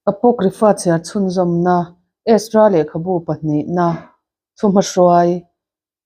Apocrypha chhiar chhunzawmna, Ezra lehkhabu pahnihna, thuhmahruai.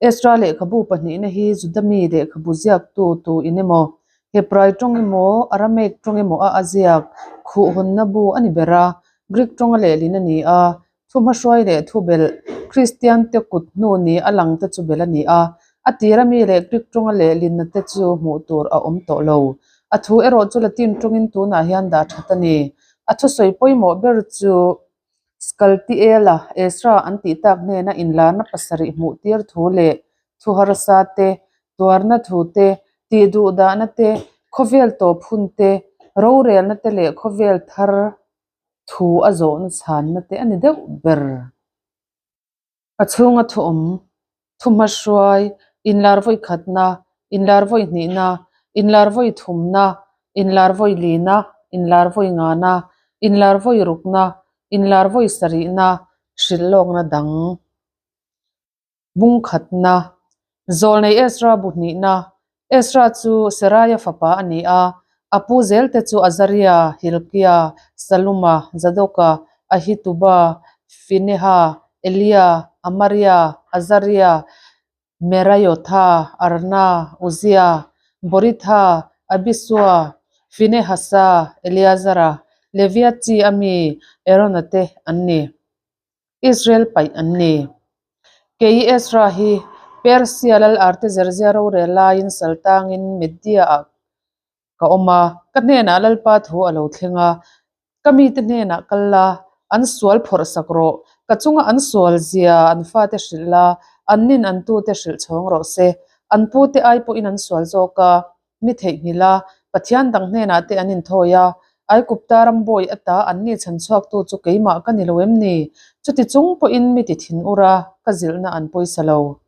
Ezra lehkhabu pahnihna hi Juda mi lehkhabu ziaktu tu in emaw, Hebrai tawng emaw, Aramaic tawng emaw a a ziak khuhhawnna bu a ni ber a, Greek tawnga lehlin a ni a, Thuhmahruai leh thubelh, Kristiante kut hnu ni a lang te chu belh a ni a, a tira mi leh Greek tawnga lehlinna te chu hmuh tur a awm tawh lo. A thu erawh chu Latin tawngin tunah hian dah that a ni. A thusawi pawimawh ber chu Skaltiela, Ezra an tih tak hnena inlarna pasarih hmuh tir thu leh thu harsa te, tuarna thu te, tih duh dahna te, khawvel tawp hun te, rorelna te leh khawvel thar Thu a zawhna chhanna te a ni deuh ber. A chhunga thu awm, thu hmahruai, inlar vawi khatna, inlar vawi hnihna, inlar vawi thumna, inlar vawi lina, inlar vawi ngana, inlar vawi rukna, inlar vawi sarihna, hrilh lawkna dang. Bungkhatna, Zawlnei Ezra bu hnihna, Ezra chu Seraia fapa a ni a, a pu zelte chu Azaria, Hilkia, Saluma, Zadoka, Ahituba, Fineha, Elia, Amaria, Azaria, Meraiotha, Arna, Uzia, Boritha, Abisua, Finehasa, Eleazara, Levia chi a mi Arona te an ni. Israel paih an ni. Kei Ezra hi Persia lal Artaxerxes rorel laiin sal tangin Media-ah ka awm a, ka hnenah Lalpa thu a lo thleng a, ka mite hnenah kal la, an sual phawrh sak rawh, ka chunga an sual zia an fate hrilh la, an nin an tute hrilh chhawng rawh se, an pute ai pawhin an sual zawk a. Mi theihnghilh a, Pathian dang hnenah te an inthawi a, Aikupta ram bawi ata anni chhan chhuaktu chu keimah ka ni lo em ni? Chuti chung pawhin mi ti thin ur a, ka zilhna an pawisa lo.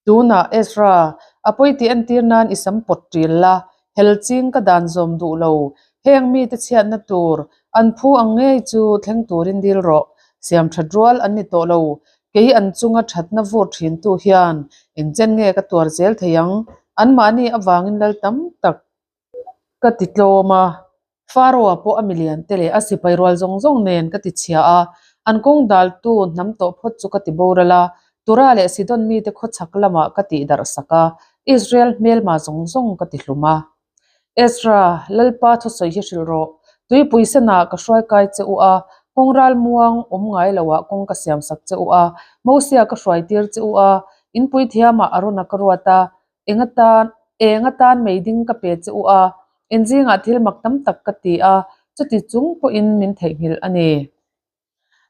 Tunah, Ezra, a pawi tih entir nan i sam pawt ṭil la, hel ching ka dan zawm duh lo. Heng mite chhiatna tur, an phu ang ngei chu thleng turin dil rawh. Siam ṭhat rual an ni tawh lo. Kei an chunga ṭhatna vur ṭhintu hian engchen nge ka tuar zel thei ang? Anmahni avangin lal tam tak ka ti tlawm a, Pharaoh-a pawh a milian te leh a sipai rual zawng zawng nen ka ti chhia a, an kawng daltu hnam tawh phawt chu ka ti boral a, Tura leh Sidon mite khawchhak lamah ka tih darh sak a, Israel hmelma zawng zawng ka ti hlum a. Ezra, Lalpa thusawi hi hrilh rawh. Tuipui senah ka hruai kai che u a, kawng ral muang awm ngai loah kawng ka siam sak che u a, Mosia ka hruai tir che u a, inpui thiamah Arona ka ruat a, eng atan eng atan mei ding ka pe che u a, in zingah thil mak tam tak ka ti a, chuti chung pawhin min theihnghilh a ni.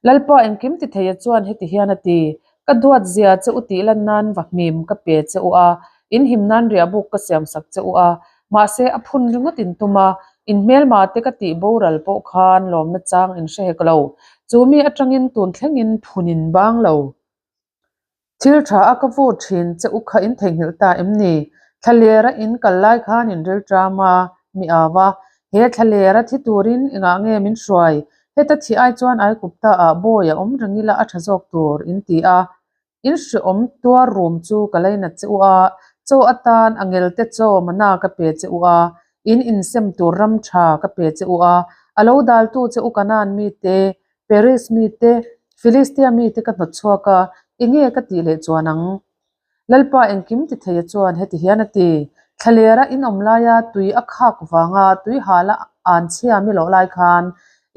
Lalpa engkim ti theia chuan heti hian a ti, Ka duat zia che u tih lan nan va hmim ka pe che u a, in him nan riah buk ka siam sak che u a, mahse a phun ringawt in tum a, in hmelma te ka tih boral pawh khan lawmna chang in hre hek lo, chu mi atangin tun thlengin phun in bang lo. Thil tha a ka vur thin che u kha in theihnghilh ta em ni? Thlaler a in kal lai khan in ril ṭam a, mi au a. He thlaler a thi turin engah nge min hruai? Heta thih ai chuan Aikupta ah bawi a awm reng ila a tha zawk tur in ti a. In hreawm tuar rum chu ka lainat che u a, chaw atan a ngelte chaw mana ka pe che u a, in insem tur ram tha ka pe che u a, a lo daltu che u Kanaan mite Peres mite, Filistia mite ka hnawt chhuak a, enge ka tih leh chuan ang? Lalpa engkim ti theia chuan heti hian a ti, Thlalera in awm laia tui a khak vanga tui hala an chhia mi loh lai khan,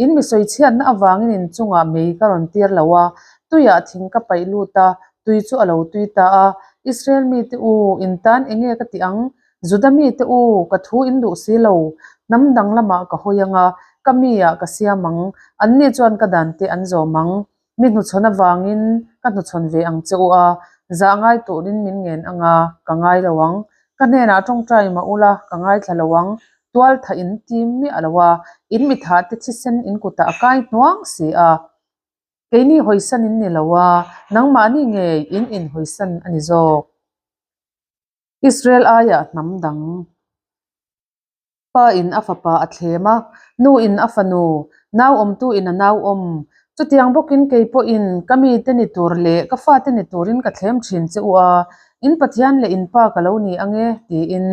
in mi sawi chhiatna avangin in chungah mei ka rawn tir lo a, tuiah thing ka paih lut a, tui chu a lo tui ta a. Israel mite u, in tan enge ka tih ang? Juda mite u, ka thu in duh si lo, hnam dang lamah ka hawi ang a, ka mi ah ka siam ang, anni chuan ka dan te an zawm ang. Mi hnuchhawn avangin ka hnuchhawn ve ang che u a, zah ngai turin min ngen ang a, ka ngai lo ang. Ka hnenah tawngtai mah ula, ka ngaithla lo ang, tual thah in tim miah lo a, in mithah te thisen in kutah a kai hnuang si a. Keini hawisan in ni lo a, nangmahni ngei in inhawisan a ni zawk. Israel aiah hnam dang pa in a fapa a thlem a, nu in a fanu, nau awmtu in a nau awm. Chutiang bawkin kei pawhin ka mite ni tur leh ka fate ni turin ka thlem thin che u a, In Pathian leh in Pa ka lo ni ang e, tiin.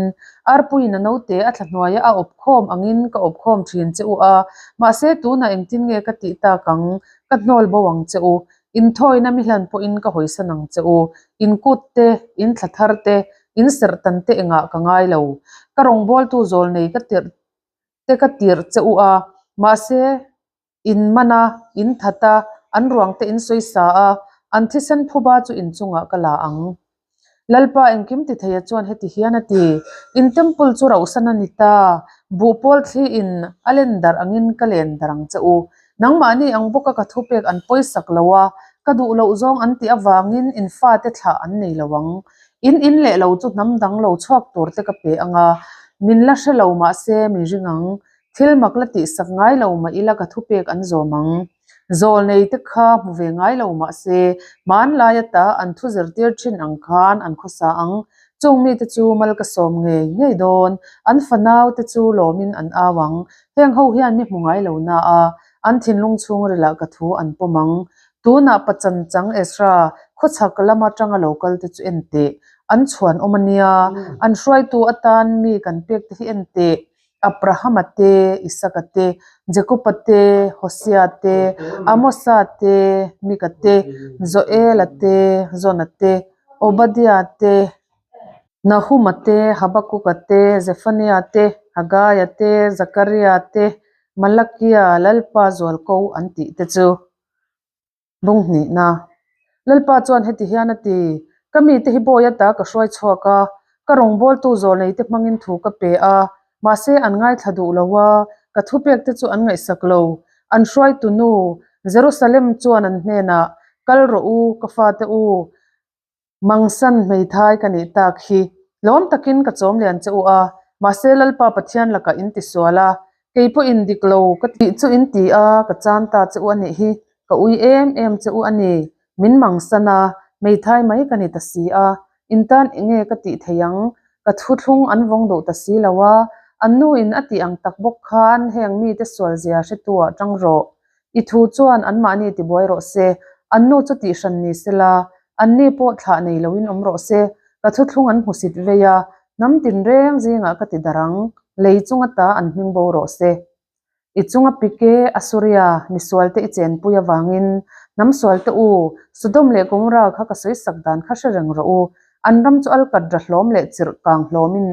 Arpuiin a naute a thla hnuaia a awp khawm angin ka awp khawm thin che u a, mahse tunah engtin nge ka tih tak ang, ka hnawl bo ang che u. In thawina mi hlan pawhin ka hawisan ang che u. In kut te, in thla thar te, in serh tan te engah ka ngai lo. Ka rawngbawltu zawlnei ka tirh te ka tirh che u a, mahse In man a, in that a, an ruang te in sawi sa a, an thisen phuba chu in chungah ka la ang. Lalpa engkim ti theia chuan heti hian a ti, In temple chu rauhsan a ni ta, buhpawl thli in a len darh angin ka len darh ang che u. Nangmahni ang bawka ka thupek an pawisak lo a, ka duh loh zawng an tih avangin in fate thlah an nei lo ang. In in leh lo chu hnam dang lo chhuak tur te ka pe ang a, min la hre lo mahse min ring ang. Thil mak la tihsak ngai lo mah ila ka thupek an zawm ang. Zawlnei te kha hmu ve ngai lo mah se, hmanlai ata an thu zirtir thin ang khan an khawsa ang. Chung mite chu mal ka sawm ngei ngei dawn, an fanau te chu lawmin an au ang. Heng ho hian mi hmu ngai lo na a, an thinlung chhungrilah ka thu an pawm ang. Tunah pachan chang Ezra, khawchhak lam atanga lo kal te chu en teh. An chhuan awm a nia, an hruaitu atan mi kan pek te hi en teh. Abrahama te, Isaka te, Jakoba te, Hosea te, Amosa te, Mika te, Joela te, Jona te, Obadia te, Nahuma te, Habakuka te, Zefania te, Hagaia te, Zakaria te, Malakia, Lalpa Zualko an tih te chu. Bung hnihna. Lalpa chuan heti hian a ti, Ka mite hi bawi ata ka hruai chhuak a, ka rawngbawltu zawlneite hmangin thu ka pe a, mahse an ngaithla duh lo a, ka thupekte chu an ngaihsak lo. An hruaitu nu, Jerusalem chuan an hnenah, Kal rawh u, ka fate u, Mangsan hmeithai ka nih tak hi lawm takin ka chawm lian che u a, mahse Lalpa Pathian lakah in ti sual a, kei pawhin dik lo ka tih chu in ti a, ka chan ta che u a nih hi, ka ui em em che u a ni, min mangsan a, hmeithai mai ka ni ta si a, in tan enge ka tih thei ang, ka thuthlung an vawng duh ta si lo a, an nu in a tih ang tak bawk khan heng mite sual zia hretu ah tang rawh. I thu chuan anmahni tibuai rawh se, an nu chu tihhran ni sela, anni pawh thlah nei loin awm rawh se, ka thuthlung an hmusit vei a, hnam tinreng zingah ka ti darh ang, lei chunga ta an hming bo rawh se. I chunga pike, Asuria, misualte i chenpui avangin, hnam sualte u, Sodom leh Gomorrah kha ka sawisak dan kha hre reng rawh u, an ram chu alkatra hlawm leh chirh kang hlawmin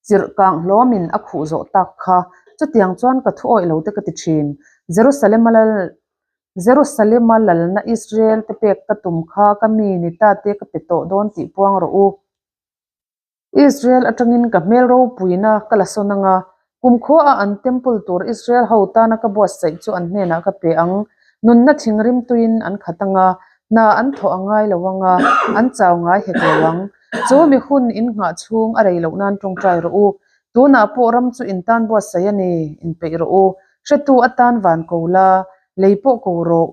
Chirh kang hlawmin a khuh zawh tak kha. Chutiang chuan ka thu awih lo te ka ti thin. Jerusalem-a lal Jerusalem-a lalna Israel te pek ka tum kha ka mi ni ta te ka pe tawh dawn tih puang rawh u. Israel atangin ka hmel ropuina ka la sawn anga, kumkhua a an temple tur Israel ho tana ka buatsaih chu an hnenah ka pe ang. Nunna thingrim tuiin an khat anga, hna an thawh a ngai lo anga, an chau ngai hek lo ang. Chu mi hun in nghah chhung a rei loh nan tawngtai rawh u. Tunah pawh ram chu in tan buatsaih a ni, inpeih rawh u. Hretu atan van ko la, lei pawh ko rawh.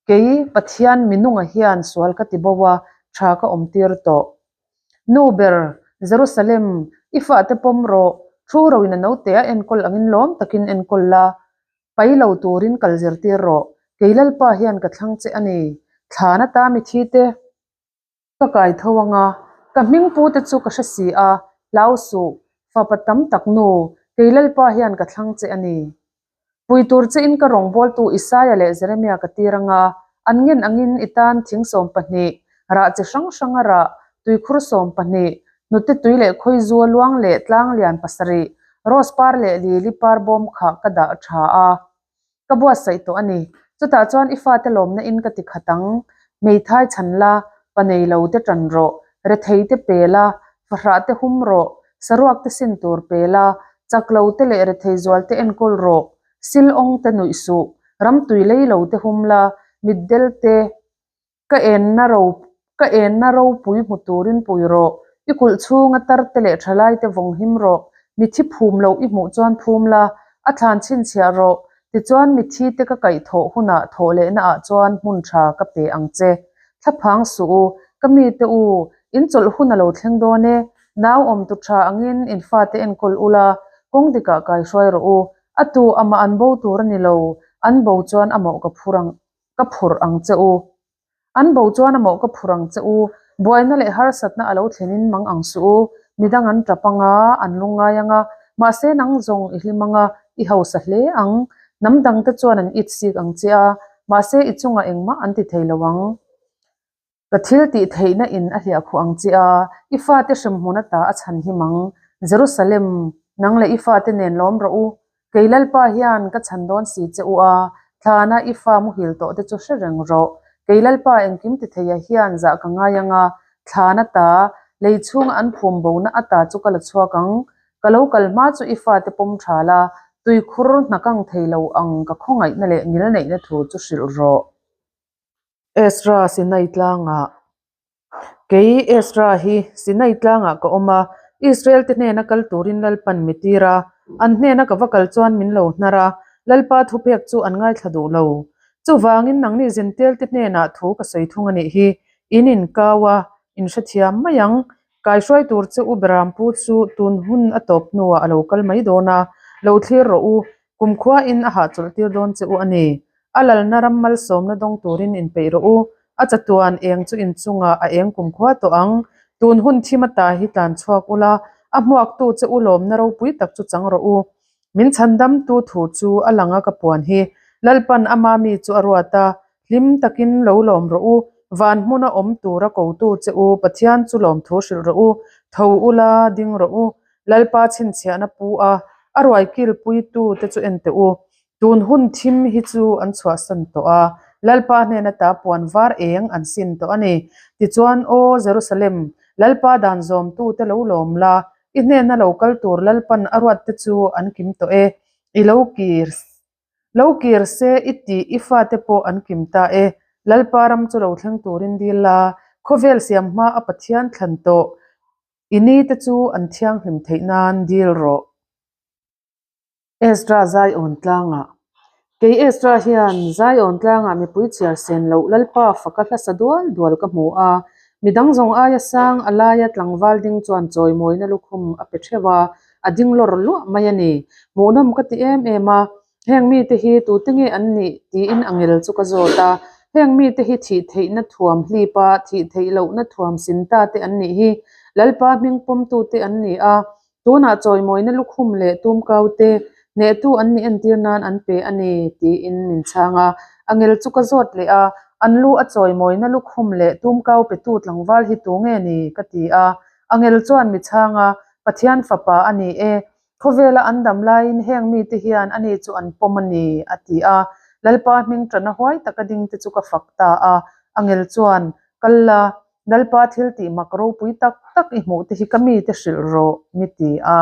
Kei, Pathian mi nunga hian sual ka ti bo a, tha ka awm tir tawh. Nu ber, Jerusalem, i fahte pawm rawh. Thu roin a naute a enkawl angin lawm takin enkawl la. Pai lo turin kal zirtir rawh. Kei Lalpa hian ka thlang che a ni. Thlan ata mi thi te. Ka kai tho ang a, ka hming pu te chu ka hre si a, hlau suh, fapa tam tak nu, kei Lalpa hian ka thlang che a ni. Pui tur che in ka rawngbawltu Isaia leh Jeremia ka tir ang a, an ngen angin i tan thing 12, rah chi hrang hrang a rah, tuikhur 12, hnute tui leh khawizu a luang leh tlang lian pasarih, rose par leh lili par bawm kha ka dah tha a. Ka buatsaih tawh a ni. Chutah chuan i fate lawmna in ka ti khat ang. Hmeithai chhan la, pa nei lo te tan rawh, rethei te pe la, fahrah te hum rawh, saruak te sin tur pe la, chak lo te leh rethei zual te enkawl rawh, sil awng te nuih suh, ramtui lei lo te hum la, mitdel te Ka enna ro ka enna ropui hmu turin pui rawh. I kulh chhunga tarte leh thalaite vawng him rawh. Mithi phum loh i hmuh chuan phum la, a thlan chhinchhiah rawh. Tichuan mithi te ka kaih thawh hunah thawh lehna ah chuan hmun tha ka pe ang che. Thlaphang suh u, ka mite u, in chawlh hun a lo thleng dawn e. Nau awm tu tha angin in fate enkawl ula, kawng dikah kai hruai rawh u. A tu amah an bo tur a ni lo, an bo chuan amawh ka phur ang. Ka phurh ang che u. An bo chuan a mawh ka phurh ang che u. Buaina leh harsatna a lo thlenin mang ang suh u. Midang an tap ang a, an lungngai ang a, mahse nang zawng i hlim ang a, i hausa hle ang. Hnam dangte chuan an it sik ang che a, mahse i chungah engmah an ti thei lo ang. Ka thil tih theihna in a hliah khuh ang che a, i fate hremhmun ata a chhan him ang. Jerusalem, nang leh i fate nen lawm rawh u. Kei Lalpa hian ka chhan dawn si che u a, thlana i fa muhil tawh te chu hre reng rawh. Kei Lalpa engkim ti theia hian zah ka ngai ang a, thlan ata, lei chhunga an phum bona ata chu ka la chhuak ang. Ka lo kal hma chu i fate pawm tha la, tuikhur hnakang thei lo ang ka khawngaihna leh ngilneihna thu chu hrilh rawh. Ezra Sinai tlangah Kei Ezra hi Sinai tlangah ka awm a, Israel te hnena kal turin Lalpan mi tir a, an hnena ka va kal chuan min lo hnar a, Lalpa thupek chu an ngaithla duh lo. Chuvangin nangni Zentel te hnenah thu ka sawi thung a nih hi, in inkau a, in hrethiam mai ang. Kaihruai tur che u Berampu chu tun hun a tawp hnuah a lo kal mai dawn a, lo thlir rawh u, Kumkhuain a hahchawlh tir dawn che u a ni. A lalna ram malsawmna dawng turin inpeih rawh u. A chatuan eng chu inchungah a eng kumkhua tawh ang. Tun hun thim ata hi tlan chhuak ula, a hmuaktu che u lawmna ropui tak chu chang rawh u. Min chhandamtu thu chu a lang a ka puan hi. Lalpan ama mi chu a ruat a, hlim takin lo lawm rawh u. Van hmuna awm tura kotu che u Pathian chu lawmthu hrilh rawh u. Tho ula, ding rawh u. Lalpa chhinchhiahna pu a, a ruai kilpuitu te chu en teh u. Tun hun thim hi chu an chhuahsan tawh a, Lalpa hnena ta puan var eng an sin tawh a ni. Tichuan, Aw Jerusalem, Lalpa dan zawmtu te lo lawm la, i hnena lo kal tur Lalpan a ruat te chu an kim tawh e. I lo kir Lo kir se i tih i fate pawh an kim ta e. Lalpa ram chu lo thleng turin dil la, khawvel siam hma a Pathian thlan tawh. I ni te chu an thianghlim theih nan dil rawh. Ezra Zion tlangah Kei Ezra hian Zion tlangah mipui chhiar sen loh Lalpa faka hlasa dual dual ka hmu a, midang zawng aia sang a laia tlangval ding chuan chawimawina lukhum a pe theuh a, a ding lawr luah mai a ni. Hmuhnawm ka ti em em a, Heng mite hi tute nge an nih? tiin a ngel chu ka zawt a. Heng mite hi thih theihna thuam hlip a, thih theih lohna thuam sin ta te an nih hi. Lalpa hming pawmtute an ni a, tunah chawimawina lukhum leh tumkau te hnehtu an nih entir nan an pe a ni, tiin min chhang a. A ngel chu ka zawt leh a, an lu a chawimawina lukhum leh tumkau petu tlangval hi tu nge ni? ka ti a. A ngel chuan mi chhang a, Pathian fapa a ni e, Khawvela an dam laiin heng mite hian ani chu an pawm a ni, a ti a. Lalpa hming ṭana huai taka dingte chu ka fak ta a. Angel chuan, Kal la, Lalpa thil tih mak ropui tak tak i hmuh te hi ka mite hrilh rawh, mi ti a.